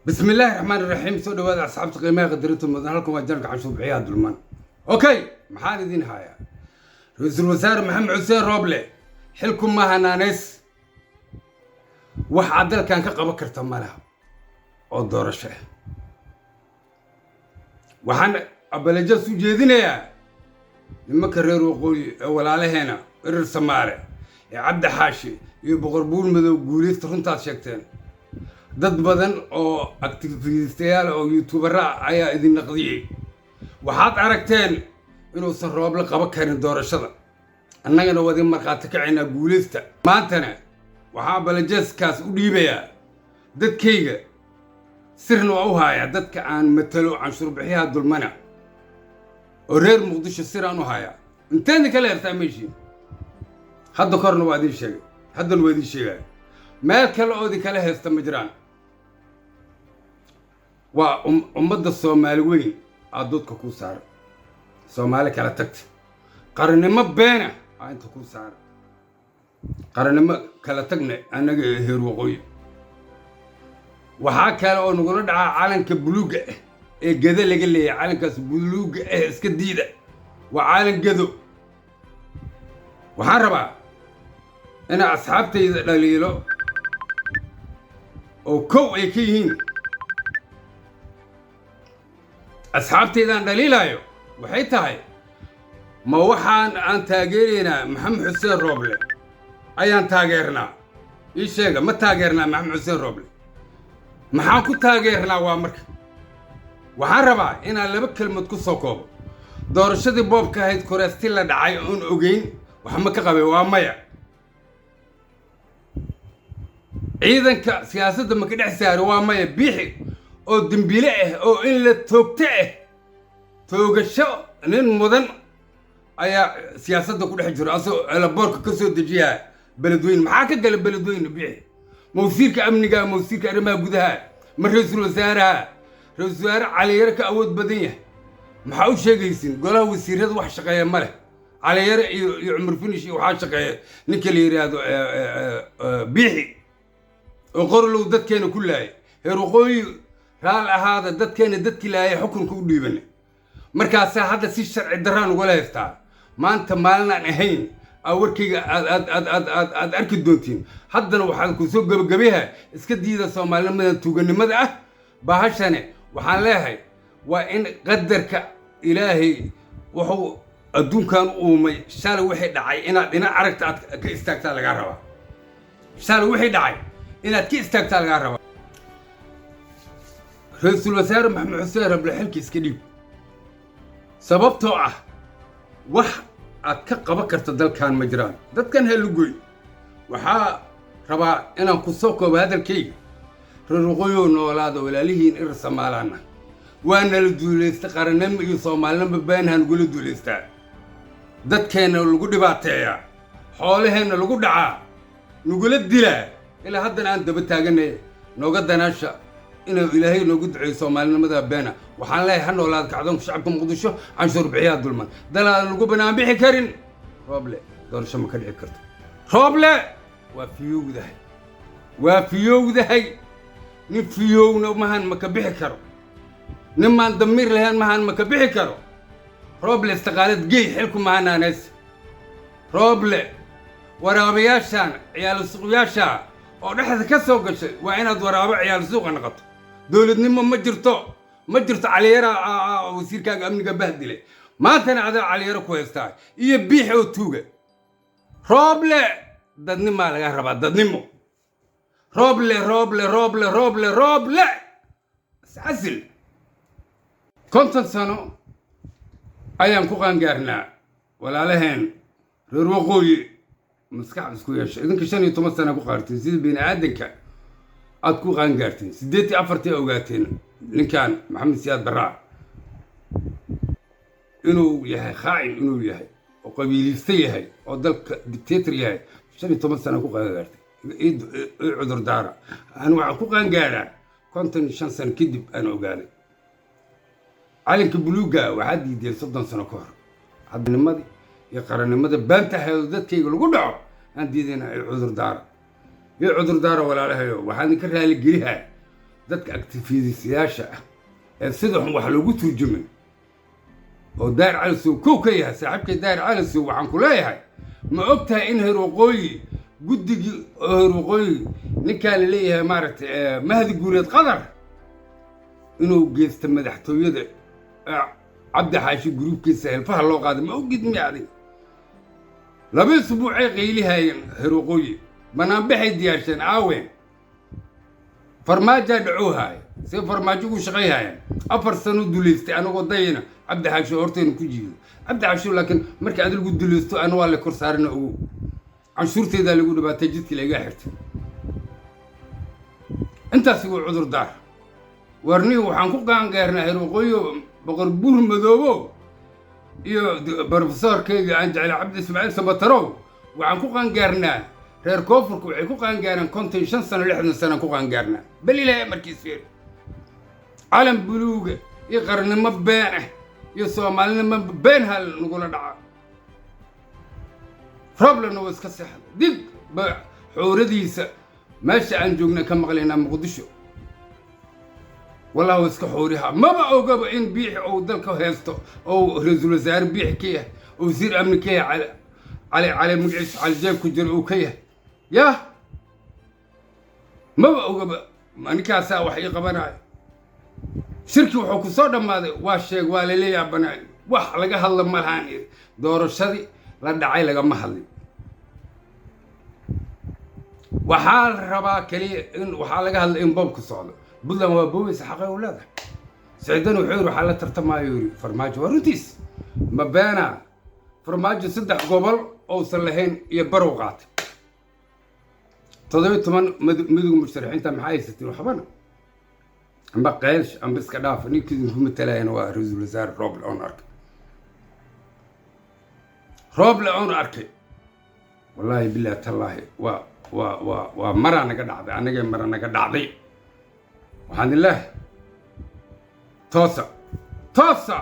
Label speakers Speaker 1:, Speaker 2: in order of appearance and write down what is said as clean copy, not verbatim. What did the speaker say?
Speaker 1: Bismi illaahi raxmaan iraxiim. Soo dhawaada, asxaabta qiimaha, qadarinta mudan. Halkan waa channelka canshuur bixiyaha dulman. Okay, maxaan idin hayaa? Ra-iisul Wasaare Maxamed Xuseen Rooble, xilku maaha naaneys. Wax aad dalkan ka qaban karta ma laha oo doorasho ah. Waxaan apologize u jeedinayaa nimanka reer waqooyi ee walaalaheena Irir Samaale ee Cabdi Xaashi iyo Boqor Buur Madow. Guulaysta, runtaad sheegteen. Dad badan oo activistayaal oo youtubera ah ayaa idin naqdiyey. Waxaad aragteen inuusan Rooble qaban karin doorashada, annagana waa idin markhaati kacaynaa. Guulaysta. Maantana waxaa apologizekaas u dhiibayaa dadkayga, sirna waa u hayaa dadka aan matalo, canshuur bixiyaha dulmana oo reer Muqdisho. Siraan u hayaa inteedna kala hertaa meeshiin. Hadda korna waa idiin sheegay, haddana waa idiin sheegaya. Meel kale oo idin kala haysta ma jiraan. Waa ummadda Soomaali weyn aad doodka kuu saaray, Soomaali kala tagta, qarannimo beena aa inta kuu saaray, qarannimo kala tagna. Annaga heer waqooyi waxaa kale oo nagula dhacaa calanka buluugga ah ee Gedo laga leeyahay. Calankaas buluugga ah iska diida, waa calan Gedo. Waxaan rabaa inaa asxaabtayda dhaliilo oo kow ay ka yihiin. Asxaabtaydaan dhaliilaayo waxay tahay: ma waxaan aan taageeraynaa Maxamed Xuseen Rooble ayaan taageernaa? Ii sheega, ma taageernaa Maxamed Xuseen Rooble? Maxaan ku taageernaa? Waa marka waxaan rabaa inaan laba kelmad ku soo koobo. Doorashadii boobka ahayd, kuraasti la dhacay oon ogeyn, wax ma ka qabay? Waa maya. Ciidanka siyaasadda ma ka dhex saari? Waa maya. Biixi oo dembile ah oo in la toogto ah, toogasho nin mudan ayaa siyaasadda ku dhex jiro, asagoo elaboorka ka soo dejiyaa Beledweyne. Maxaa ka gala Beledweyne Biixi? Ma wasiirka amniga? Ma wasiirka arrimaha gudaha? Ma ra-iisul wasaaraha? Ra-iisul wasaare Caliyare ka awood badan yahay. Maxaa u sheegaysin? Golaha wasiirada wax shaqeeya ma leh. Caliyare iyo Cumar Finish iyo waxaa shaqeeya ninka la yidhaahdo Biixi oo Qorlow dadkeena ku laayay. Heer waqooyi, raal ahaada. Dadkeena dadkii laayay xukunka u dhiibana, markaasaa hadda si sharci daraan ugala haystaa. Maanta maalinaan ahayn aa warkayga aad aad aad aad aad aad arki doontiin. Haddana waxaad ku soo gebagabeha: iska diida soomaalinimadan tuuganimada ah. Bahashane waxaan leeyahay, waa in qadarka Ilaahay wuxuu adduunkan u uumay. Shalay wixii dhacay inaad dhinac aragta aad ka istaagtaa lagaa rabaa. Shalay wixii dhacay inaad ka istaagtaa lagaa rabaa. Ra-iisul Wasaare Maxamed Xuseen Rable, xilka iska dhiib, sababtoo ah wax aad ka qaban karta dalkan ma jiraan. Dadkan halugoy. Waxaa rabaa inaan ku soo koobo hadalkayga: reer waqooyioo noolaada, walaalihiin Irir Samaalaana. Waa nala duulaysta, qarannimo iyo soomaalinimo beenha nagula duulaystaa, dadkeenna lagu dhibaateeyaa, xoolaheenna lagu dhacaa, nagula dilaa. Ilaa haddana aan daba taaganay nooga danaasha inuu Ilaahay noogu duceeyo soomaalinimada beena. Waxaan leeyahay, ha noolaada kacdoonka shacabka Muqdisho, canshuur bixiyaa dulman. Dalaadan lagu banaanbixi karin. Rooble doorasho ma ka dhici karto. Rooble waa fiyowdahay, waa fiyowdahay. Nin fiyowna mahan ma ka bixi karo. Nin maan damiir lahayn mahan ma ka bixi karo. Rooble, istiqaalad gey, xilku mahanaanays. Rooble, waraabayaashaan ciyaal suuqyaasha oo dhexda ka soo gashay, waa inaad waraabo ciyaal suuqa noqoto. Dowladnimo ma jirto, ma jirto. Caliyara wasiirkaaga amniga bahdile, maantana adaa Caliyaro ku haystaa iyo Biix oo tuuga. Rooble, dadnimaa laga rabaa, dadnimo. Rooble, Rooble, Rooble, Rooble, Rooble, iscasil. 50 sano ayaan ku qaangaarnaa. Walaalaheen reer waqooyi, maskax isku yeesha. Idinka 15 sana ku qaarteen sida bini aadanka aad ku qaangaarteen. 84-tii ogaateen ninkan Maxamed Siyaad Barraa inuu yahay khaa'in, inuu yahay oo qabiiliste yahay, oo dalka dictator yahay. 15 sana ku qaangaartay. Ii cudur daara, ani waxaan ku qaangaaraa 55 sano kadib aan ogaaday. Calanka buluugga waxaa diideen 30 sano ka hor. Hadnimadii iyo qarannimada baanta ahayd oo dadkayga lagu dhaco aan diidayna. Ay cudur daara, ii cudur daara, walaalahayo. Waxaan idinka raaligelihaa. Dadka activistiyaasha ah ee sida xun wax loogu turjumay oo Daar Calisow kow ka yahay, saaxiibkay Daar Calisow, waxaan ku leeyahay: ma og tahay in heer waqooyi, guddigii heer waqooyi, ninkaa la leeyahay, maaragtay, Mahdi Guuleed Qadar, inuu geysta madaxtooyada Cabdi Xaashi gruubkiisa hilfaha loo qaaday? Ma ogid miya adiga? 2 isbuucay qaylihaayeen heer waqooyi, banaanbaxay diyaarsheen. Aawen Farmaajaa dhacoo haaya? See Farmaajo ugu shaqay haayaan? 4 sano duleystay anagoo dayana Cabdi Xaasho horteena ku jiido. Cabdi Xaasho, laakiin marka adi lagu dulaysto, ana waa la kor saarana. Ogow, canshuurteedaa lagu dhibaatay, jidkii laga xirtay. Intaas wuu cudur daar. Warnihi waxaan ku qaangaarnaa heer waqooyi, Boqor Buur Madoobo iyo brofesorkeyga aan jeclay Cabdi Ismaaciil Samatarow. Waxaan ku qaangaarnaa, reer koonfurka waxay ku qaangaaraan 55 sano, 60 sanaan ku qaangaarnaa. Bal Ilaahay markiis fiir, calan buluuga iyo qarnimo been ah iyo Soomaalinimo been hal nagula dhaca. Roblena waa iska seexda dig ba xooradiisa meesha aan joogna ka maqlaynaa Muqdisho. Wallahi waa iska xooriha, maba ogaba in Biixi uu dalka haysto oo ra-iisul wasaare Biixi ka yahay oo wasiir amni ka yahay, Cali Cali magaciisa Cali Jeeb ku jiro uu ka yahay. Yah, maba ogaba ninkaasaa wax ii qabanaayo. Shirkii wuxuu ku soo dhammaaday waa sheeg, waa laleeyaha banaayo, wax laga hadla ma lahaan. Iri doorashadii la dhacay lagama hadlin. Waxaa la rabaa keliya in waxaa laga hadlay in boobka socdo. Puntland waa boobaysa, xaqay u leedahay. Siciidan wuxuu yidhi waxaa la tartamaayo, yidhi Farmaajo. Waa runtiis, ma beena? Farmaajo saddex gobol ousan lahayn iyo barow qaatay, 17 midowga musharaxiinta. Maxaa haysatiin? Waxbana amba qeylsh amba iska dhaafa. Ninkii idinku matalayana waa ra-iisul wasaare Rooble oon arkay, Rooble oon arkay. Wallaahi, bilahi, tallaahi, waa maraa naga dhacday, annagay mara naga dhacday. Waxaan idin leehay: toosa, toosa.